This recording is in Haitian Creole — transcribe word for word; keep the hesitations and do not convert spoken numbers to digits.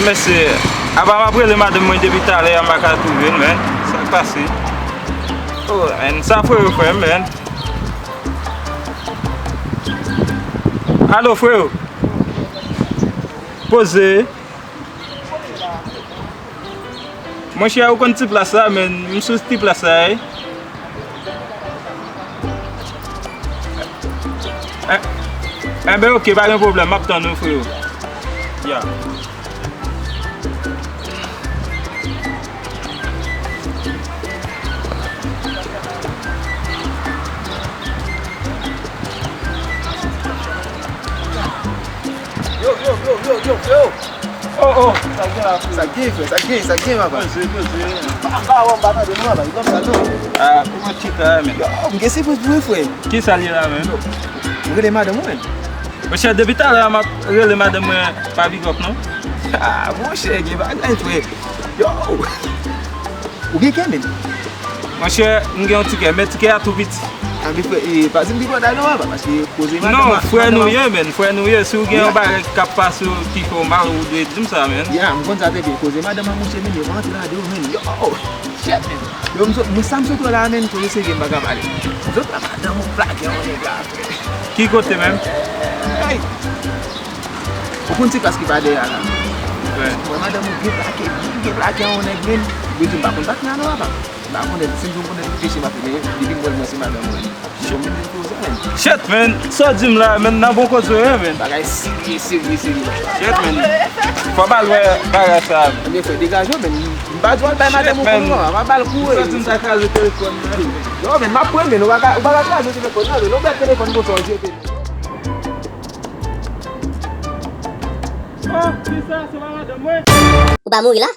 Mesye, apa m ap rele madanm mwen depi talè a, m pa ka twouve l, menn. Sa k pase? Oh, menn, sa freyo fè m, menn. Alo, freyo. Poze. Monchè, ou konn ti plas la, menn. M sou ti plas la, wi. Eh, enben, oke, pa gen pwoblèm. M ap tann ou, freyo. Ya. Yo, yo, yo, yo, yo, yo. Oh, oh, sa k gen la, frè? Sa k gen, frè? Sa k gen, sa k gen, papa? Poze, poze. Pa, pa, wè, m pa tande nou, papa. Li pa m tande, non. Ah, kòman chita, men? Yo, m gen sipriz pou ou, frè. Kisa l ye la, men? Ou rele madanm ou, men? Monchè, depi talè a, m ap rele madanm mwen pa pikòp, non. Ah, monchè, gen bagay, frè. Yo! Ou gen kè, menn? Monchè, m gen yon ti kè, men ti kè a tou piti. Anben, frè, e, pa di m pi pòtay non, papa, paske koze madanm. Non, frè nou ye, menn, frè nou ye. Si w gen yon bagay k ap pase w ki fè w mal, ou dwe di m sa, menn. Ya, m konn sa trè byen. Koze madanm an, monchè, menn, yo pa antre ladan yo, menn. Yo! Shit, menn. Yo, m sot, men sa m sot wè la, menn, koze serye m pa ka pale. M sot wè madanm ou plake yon nèg la, frè. Ki kote menm? Hey! Ou konn ti klas ki pa dèyè a la? Wi. Mwen, madanm ou byen plake, byen, byen plake an yon nèg, men. Yo di m pa konn patnè a non, papa. M pa konnen, si m konn nèg peche m ap fè, men depi m wè l, mwen se madanm mwen. Yo mete l koze, men. Shit, men. Sa w di m la, men, nan bon kote w ye, men. Bagay serye, serye, serye. Shit, men. Fò m al wè bagay sa. Ebyen, frè, degaje w, men. M pa di w al bay madanm ou konnen non, m ap ba l kou. Ou santi m ta kraze telefòn nan? Non, men, m ap pran, men, ou pa ka, ou pa ka kraze telefòn nan, men, ou bèl telefòn konsa, ou jete. Oh, kisa, se pa madanm mwen? Ou pa mouri la?